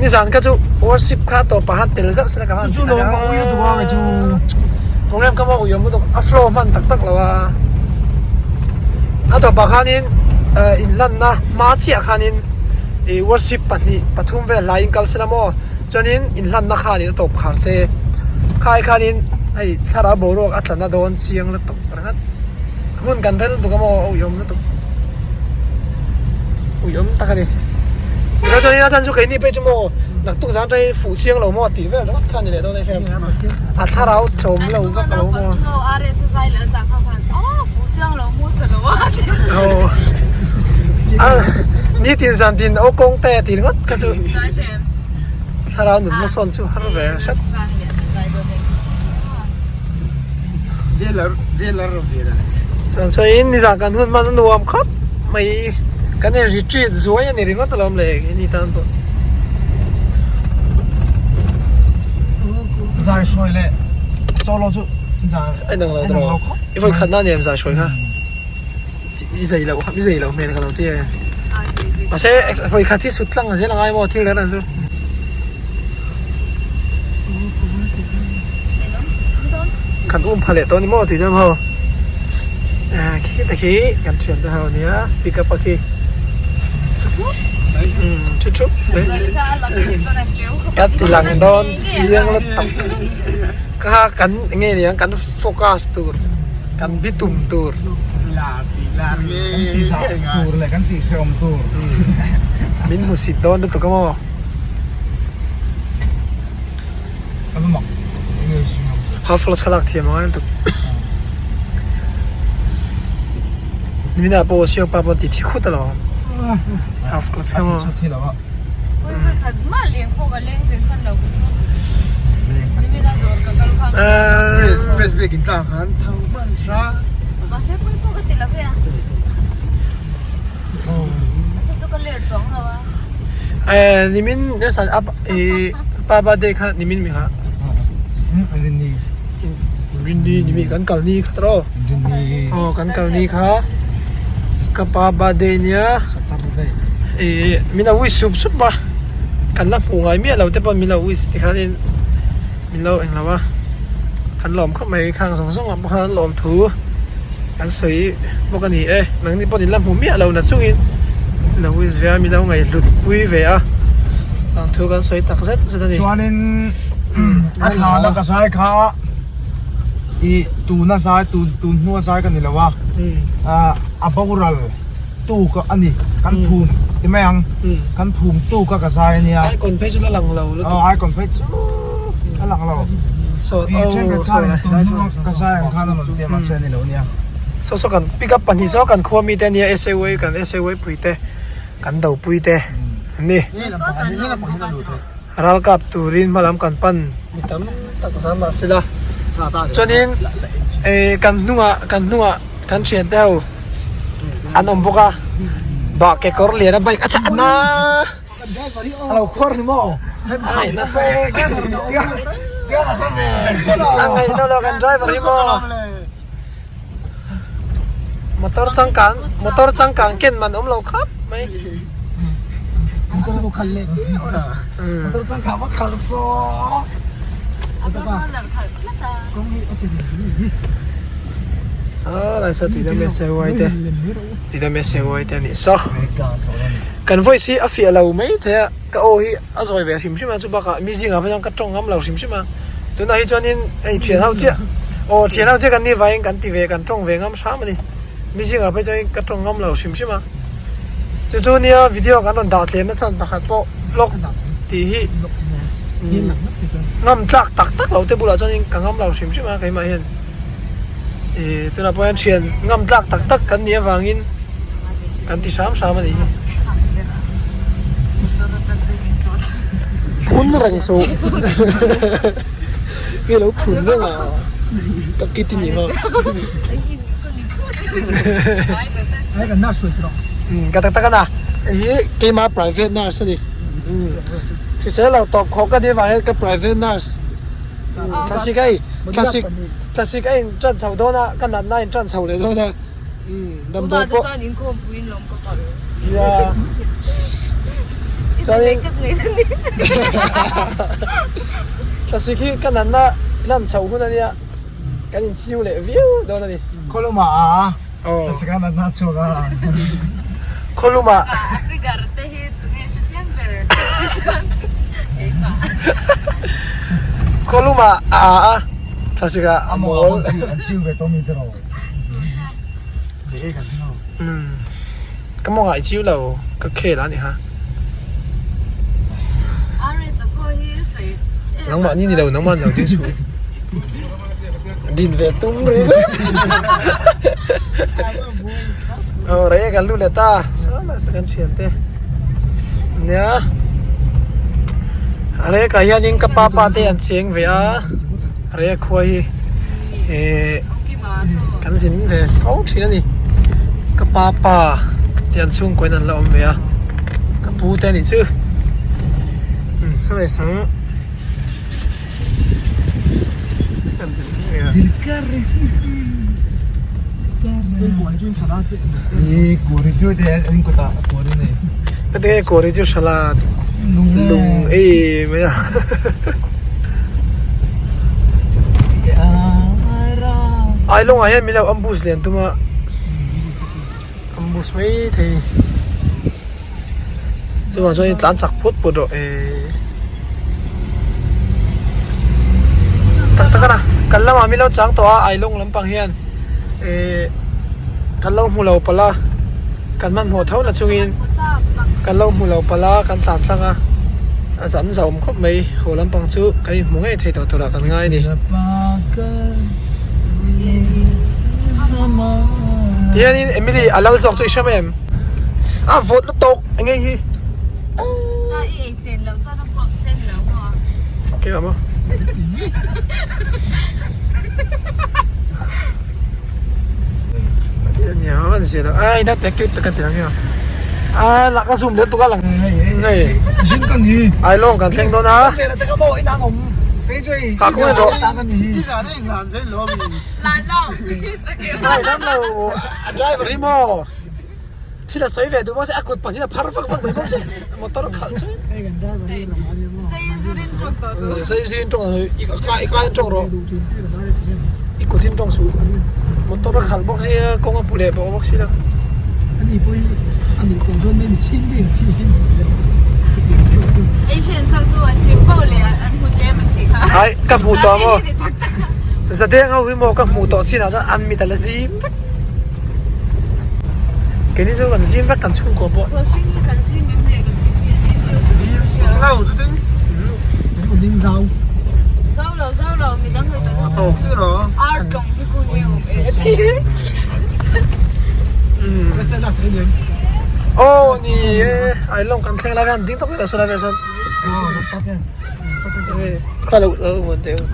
Nizan kha chu worship kha tawp ah khan tel zauh sela ka van Chu chu lawm ka ui lutuk a kei chu. Program kha maw ui awm lutuk a flow hman tak tak lo a. A tawp ah khanin inlanna hma chiah khanin ih worship pahnih pathum vel hlaiin kal sela maw chuanin inhlanna khanin a tawp khar se khai khanin hei thlarau boruak a tla na dawn chiang lutuk ringawt. Hun kan rel lutuk a maw a uiawm lutuk uiawm tak a ni tikah chuan a chan chu keini phei chu maw naktuk zan atangin fuh chiang lo maw tih vel ringawt kha a ni leh dawn a hriat a thlarau chawm lo vak a lo maw aw nitin zan tin aw kawng te tih ringawt kha chu thlarau nunna sawn chu har ve hret. Chuan sawiin nizan kan hun hman a nuam khawp mai kan in retreat zuai a ni ringawt alawm le ni tan pawh. Zai hruai leh solo chu zai a inang lo tawh i vawi khat na ni em zai hruai kha i zai loh i zai loh hmel ka lo ti e mahse vawi khat hi sut tlang zel a ngai maw thil reng reng chu. Kan um pha leh tawh a ni maw tih deuh ho eh khi te khi kan thian te ho a nia pick up a khi umm thu thup mai ka ti lang dawn chiang la tak kha kan eng nge niang kan focus tur kan bitum tur kan ti zah tur leh kan ti hrehawm tur min hmusit dawn lutuk a maw. Half flash kha lak thiam angai lutuk nimina pawh siang pa pawh ti thi khut alawm half flash kha maw Eh nimin nasa ap eh pa birthday kha nimin mi kha rinni rinni nimi kan kal ni kha tro oh kan kal ni kha ka pa birthday nia saturday eh min a wish sup sup a kan la hmu ngai miah lo te pawh min lo wish ti khanin min lo englo a kan lawm khawp mai khang zawng zawng ah pawh khan lawm thu kan sawi bawk a ni e nangni pawh in la hmu miah lo na chungin lo wish ve a min lo ngaihhlut pui ve a ang thu kan sawi tak zet zet a ni chuanin a thla na ka zai kha i tuna zai tun tun hnua zai ka ni lo a a boral tu ka a ni kan phum ti mai ang kan phum tu ka ka zai a nia icon phei chu la lang lo lutuk icon phei chu a lang lo so oh ka zai ang khan a rawn ti a mahse a ni lo nia so so kan pick up pahnih saw kan khua mi te ania SAY kan SAY pui te kan do pui te an ni ralkap turin hmalam kan pan mi tam tak zam mahsela chuanin eh kan hnungah kan hnungah Kan thian te ho an awm bawk a bah kekawr lian a bike a chah na a lo khuar ni maw a ngaihna lo kan driver hi maw motor changkang motor changkang ken man awm lo khawp mai motor changkang va khalh saw Saw lai saw tih dam se uai te tih dam se uai te a nih saw kan voice hi a fiah lo mai thei a ka aw hi a zawi ve hrim hrim a chu bakah mi zingah pawh chuan ka tawng ngam lo hrim hrim a tunah hi chuanin hei thian ho chiah aw thian ho chiah kan nih vangin kan ti ve kan tawng ve ngam hram a ni mi zingah pawh chuan ka tawng ngam lo hrim hrim a chu chu nia video kan rawn dah tlem na chhan pakhat pawh vlog tih hi ngam tlak tak tak lo te bulah chuanin ka ngam lo hrim hrim a keimah hian. Ih tunah pawh hian thian ngam tlak tak tak kan nih avangin kan ti hram hram a nih hi. Phun reng suh nge lo phun reng a ka kit i nih maw. Ka tak tak a na hei hi keima private nurse a ni. Hrisel lo tawp khawk ka nih avang hian ka private nurse. Thlasik a thlasik thlasik a in tan chho dawn a ka natna a in tan chho leh dawn a damdawi pawh Tunah te chuan inkhawmpuiin lawm ka kal nia Chuanin Thlasik hi ka natna lan chhoh hun a nia, kan inchiu leh viau dawn a ni. Khawlumah a thlasik a natna a chhuak a. Khawlumah. A figure te hi tunge hre chiang ber chuan keimah. Khawlumah a a a thlasik ah a mawl. An chiu ve tawh mi te rawh. Ka mawngah i chiu lo ka khel a ni ha. Nangmah ni ni lo nangmah lo ding suh. Din ve tum ri. Aw rei kan lu leh ta. Sana sa kan thian te. Nia. Rei ka hianin ka pa pa te an cheng ve a. Rei khua hi eh kan zin ve fo thin a ni ka pa pa te an chhungkaw in an la awm ve a ka pu te a nih chu saw sang Heti kawr hi chu salad lung em mai a. Ailawngah hian min lo ambush lian tum a ambush mai thei a ni chuvang chuan in tlan chak phut phut rawh eh tak tak a na kan lamah min lo chang tawh a Ailawng lampang hian eh kan lo hmu lo palh a kan hmanhmawh tho na chungin kan lo hmu lo palh a kan tlan tlang a a zan zauhawm khawp mai haw lampang chu kan inhmu ngei thei tawh turah kan ngai a ni tihianin Emily a lal zawk chu i hre mai em a vawt lutuk eng nge hi keimah maw. Ai lawng kan thleng dawn a kah kawng erawh a driver hi maw thil a sawi ve duh bawk se a kut pahnih a phar vak vak mai bawk se motor khalh chu zai zirin tawng i ka in tawng rawh i kut in tawng suh motor a khalh bawk sia kawng a pu leh bawk si lo ai ka hmuh tawh maw zadeng ho hi maw ka hmuh tawh chin ah chuan an mit a la zim vek keini chu kan zim vek kan chhungkua pawh aw ni e ai lawng kan thleng lai hian ding tak mai saw lai sawn kha lo lo vuan teh u.